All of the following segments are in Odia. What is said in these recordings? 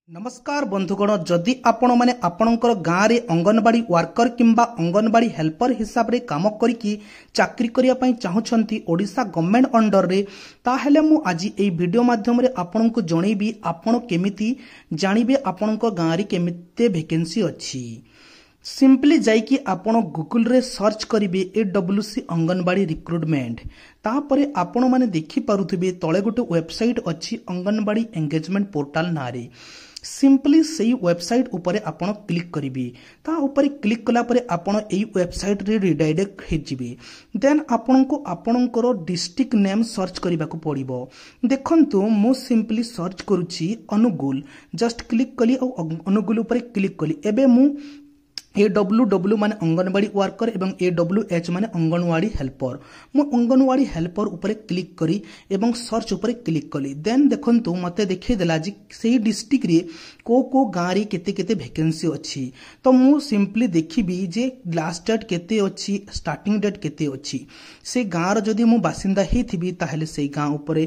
ନମସ୍କାର ବନ୍ଧୁଗଣ, ଯଦି ଆପଣମାନେ ଆପଣଙ୍କର ଗାଁରେ ଅଙ୍ଗନବାଡ଼ି ୱାର୍କର କିମ୍ବା ଅଙ୍ଗନବାଡ଼ି ହେଲ୍ପର ହିସାବରେ କାମ କରିକି ଚାକିରି କରିବା ପାଇଁ ଚାହୁଁଛନ୍ତି ଓଡ଼ିଶା ଗଭର୍ଣ୍ଣମେଣ୍ଟ ଅଣ୍ଡରରେ, ତାହେଲେ ମୁଁ ଆଜି ଏଇ ଭିଡ଼ିଓ ମାଧ୍ୟମରେ ଆପଣଙ୍କୁ ଜଣେଇବି ଆପଣ କେମିତି ଜାଣିବେ ଆପଣଙ୍କ ଗାଁରେ କେମିତି ଭେକେନ୍ସି ଅଛି। ସିମ୍ପଲି ଯାଇକି ଆପଣ ଗୁଗୁଲରେ ସର୍ଚ୍ଚ କରିବେ AWC anganwadi recruitment. ତାପରେ ଆପଣମାନେ ଦେଖିପାରୁଥିବେ ତଳେ ଗୋଟେ ୱେବସାଇଟ୍ ଅଛି ଅଙ୍ଗନବାଡ଼ି ଏଙ୍ଗେଜମେଣ୍ଟ ପୋର୍ଟାଲ ନାଁରେ। ସିମ୍ପଲି ସେଇ ୱେବସାଇଟ୍ ଉପରେ ଆପଣ କ୍ଲିକ୍ କରିବେ। ତା ଉପରେ କ୍ଲିକ୍ କଲା ପରେ ଆପଣ ଏଇ ୱେବସାଇଟ୍ରେ ରିଡାଇରେକ୍ଟ ହେଇଯିବେ। ଦେନ୍ ଆପଣଙ୍କୁ ଆପଣଙ୍କର ଡିଷ୍ଟ୍ରିକ୍ଟ ନେମ୍ ସର୍ଚ୍ଚ କରିବାକୁ ପଡ଼ିବ। ଦେଖନ୍ତୁ, ମୁଁ ସିମ୍ପଲି ସର୍ଚ୍ଚ କରୁଛି ଅନୁଗୁଳ। ଜଷ୍ଟ କ୍ଲିକ୍ କଲି ଆଉ ଅନୁଗୁଳ ଉପରେ କ୍ଲିକ୍ କଲି। ଏବେ ମୁଁ AWW ମାନେ ଅଙ୍ଗନବାଡ଼ି ୱାର୍କର ଏବଂ AWH ମାନେ ଅଙ୍ଗନବାଡ଼ି ହେଲ୍ପର। ମୁଁ ଅଙ୍ଗନବାଡ଼ି ହେଲ୍ପର ଉପରେ କ୍ଲିକ୍ କରି ଏବଂ ସର୍ଚ୍ଚ ଉପରେ କ୍ଲିକ୍ କଲି। ଦେନ୍ ଦେଖନ୍ତୁ, ମୋତେ ଦେଖେଇଦେଲା ଯେ ସେଇ ଡିଷ୍ଟ୍ରିକ୍ଟରେ କେଉଁ କେଉଁ ଗାଁରେ କେତେ କେତେ ଭେକେନ୍ସି ଅଛି। ତ ମୁଁ ସିମ୍ପଲି ଦେଖିବି ଯେ ଲାଷ୍ଟ ଡେଟ୍ କେତେ ଅଛି, ଷ୍ଟାର୍ଟିଂ ଡେଟ୍ କେତେ ଅଛି। ସେ ଗାଁର ଯଦି ମୁଁ ବାସିନ୍ଦା ହେଇଥିବି, ତାହେଲେ ସେଇ ଗାଁ ଉପରେ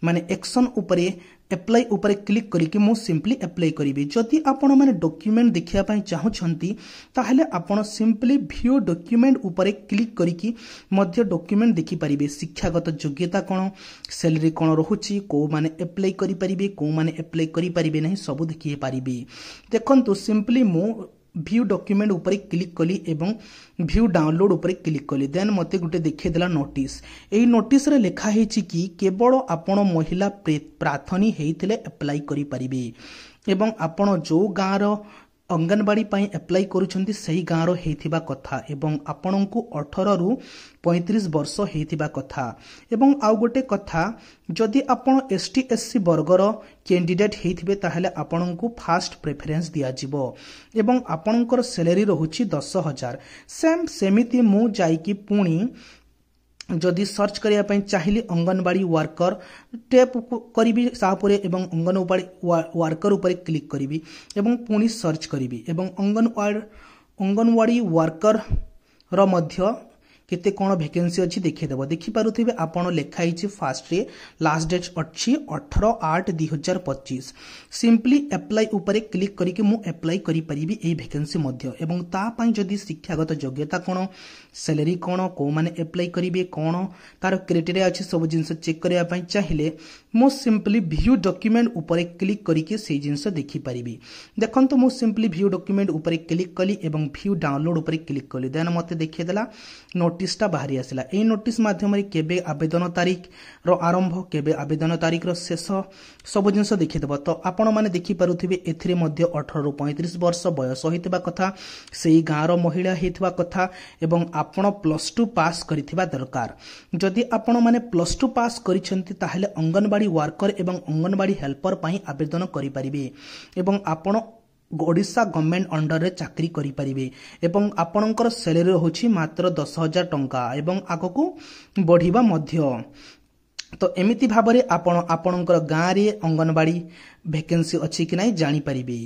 ମାନେ ଏକ୍ସନ୍ ଉପରେ ଆପ୍ଲାଏ ଉପରେ କ୍ଲିକ୍ କରିକି ମୁଁ ସିମ୍ପଲି ଆପ୍ଲାଏ କରିବି। ଯଦି ଆପଣମାନେ ଡକ୍ୟୁମେଣ୍ଟ ଦେଖିବା ପାଇଁ ଚାହୁଁଛନ୍ତି, ତାହେଲେ ଆପଣ ସିମ୍ପଲି ଭିଉ ଡକ୍ୟୁମେଣ୍ଟ ଉପରେ କ୍ଲିକ୍ କରିକି ମଧ୍ୟ ଡକ୍ୟୁମେଣ୍ଟ ଦେଖିପାରିବେ। ଶିକ୍ଷାଗତ ଯୋଗ୍ୟତା କ'ଣ, ସାଲେରୀ କ'ଣ ରହୁଛି, କେଉଁମାନେ ଆପ୍ଲାଏ କରିପାରିବେ, କେଉଁମାନେ ଆପ୍ଲାଏ କରିପାରିବେ ନାହିଁ, ସବୁ ଦେଖିପାରିବେ। ଦେଖନ୍ତୁ, ସିମ୍ପଲି ମୁଁ ଭିଉ ଡକ୍ୟୁମେଣ୍ଟ ଉପରେ କ୍ଲିକ୍ କଲି ଏବଂ ଭିଉ ଡାଉନଲୋଡ୍ ଉପରେ କ୍ଲିକ୍ କଲି। ଦେନ୍ ମୋତେ ଗୋଟେ ଦେଖେଇଦେଲା ନୋଟିସ୍। ଏଇ ନୋଟିସ୍ରେ ଲେଖା ହେଇଛି କି କେବଳ ଆପଣ ମହିଳା ପ୍ରାର୍ଥନୀ ହେଇଥିଲେ ଆପ୍ଲାଏ କରିପାରିବେ ଏବଂ ଆପଣ ଯେଉଁ ଗାଁର ଅଙ୍ଗନବାଡ଼ି ପାଇଁ ଆପ୍ଲାଏ କରୁଛନ୍ତି, ସେହି ଗାଁର ହେଇଥିବା କଥା ଏବଂ ଆପଣଙ୍କୁ 18ରୁ 35 ବର୍ଷ ହେଇଥିବା କଥା। ଏବଂ ଆଉ ଗୋଟେ କଥା, ଯଦି ଆପଣ ST SC ବର୍ଗର କ୍ୟାଣ୍ଡିଡେଟ୍ ହେଇଥିବେ, ତାହେଲେ ଆପଣଙ୍କୁ ଫାଷ୍ଟ ପ୍ରିଫରେନ୍ସ ଦିଆଯିବ ଏବଂ ଆପଣଙ୍କର ସାଲେରୀ ରହୁଛି 10,000। ସେମ୍ ସେମିତି ମୁଁ ଯାଇକି ପୁଣି ଯଦି ସର୍ଚ୍ଚ କରିବା ପାଇଁ ଚାହିଁଲି ଅଙ୍ଗନବାଡ଼ି ୱାର୍କର, ଟେପ୍ କରିବି ତାପରେ ଏବଂ ଅଙ୍ଗନବାଡ଼ି ୱାର୍କର ଉପରେ କ୍ଲିକ୍ କରିବି ଏବଂ ପୁଣି ସର୍ଚ୍ଚ କରିବି ଏବଂ ଅଙ୍ଗନବାଡ଼ି ୱାର୍କରର ମଧ୍ୟ କେତେ କ'ଣ ଭେକେନ୍ସି ଅଛି ଦେଖେଇଦେବ। ଦେଖିପାରୁଥିବେ ଆପଣ, ଲେଖା ହେଇଛି ଫାଷ୍ଟରେ ଲାଷ୍ଟ ଡେଟ୍ ଅଛି 18/8/2025। ସିମ୍ପଲି ଆପ୍ଲାଏ ଉପରେ କ୍ଲିକ୍ କରିକି ମୁଁ ଆପ୍ଲାଏ କରିପାରିବି ଏଇ ଭେକେନ୍ସି ମଧ୍ୟ। ଏବଂ ତା ପାଇଁ ଯଦି ଶିକ୍ଷାଗତ ଯୋଗ୍ୟତା କ'ଣ, ସାଲେରୀ କ'ଣ, କେଉଁମାନେ ଆପ୍ଲାଏ କରିବେ, କ'ଣ ତାର କ୍ରାଇଟେରିଆ ଅଛି, ସବୁ ଜିନିଷ ଚେକ୍ କରିବା ପାଇଁ ଚାହିଁଲେ ମୁଁ ସିମ୍ପଲି ଭିଉ ଡକ୍ୟୁମେଣ୍ଟ ଉପରେ କ୍ଲିକ୍ କରିକି ସେଇ ଜିନିଷ ଦେଖିପାରିବି। ଦେଖନ୍ତୁ, ମୁଁ ସିମ୍ପଲି ଭିଉ ଡକ୍ୟୁମେଣ୍ଟ ଉପରେ କ୍ଲିକ୍ କଲି ଏବଂ ଭିଉ ଡାଉନଲୋଡ୍ ଉପରେ କ୍ଲିକ୍ କଲି। ଦେନ୍ ମୋତେ ଦେଖେଇଦେଲା, ନୋଟିସଟା ବାହାରି ଆସିଲା। ଏଇ ନୋଟିସ୍ ମାଧ୍ୟମରେ କେବେ ଆବେଦନ ତାରିଖର ଆରମ୍ଭ, କେବେ ଆବେଦନ ତାରିଖର ଶେଷ, ସବୁ ଜିନିଷ ଦେଖିଦେବ। ତ ଆପଣମାନେ ଦେଖିପାରୁଥିବେ, ଏଥିରେ ମଧ୍ୟ 18ରୁ 35 ବର୍ଷ ବୟସ ହୋଇଥିବା କଥା, ସେଇ ଗାଁର ମହିଳା ହେଇଥିବା କଥା ଏବଂ ଆପଣ +2 ପାସ୍ କରିଥିବା ଦରକାର। ଯଦି ଆପଣମାନେ +2 ପାସ୍ କରିଛନ୍ତି, ତାହେଲେ ଅଙ୍ଗନବାଡ଼ି ୱାର୍କର ଏବଂ ଅଙ୍ଗନବାଡ଼ି ହେଲ୍ପର ପାଇଁ ଆବେଦନ କରିପାରିବେ ଏବଂ ଆପଣ ଓଡ଼ିଶା ଗଭର୍ଣ୍ଣମେଣ୍ଟ ଅଣ୍ଡରରେ ଚାକିରି କରିପାରିବେ ଏବଂ ଆପଣଙ୍କର ସାଲେରୀ ରହୁଛି ମାତ୍ର 10,000 ଟଙ୍କା ଏବଂ ଆଗକୁ ବଢ଼ିବା ମଧ୍ୟ। ତ ଏମିତି ଭାବରେ ଆପଣ ଆପଣଙ୍କର ଗାଁରେ ଅଙ୍ଗନବାଡ଼ି ଭେକେନ୍ସି ଅଛି କି ନାହିଁ ଜାଣିପାରିବେ।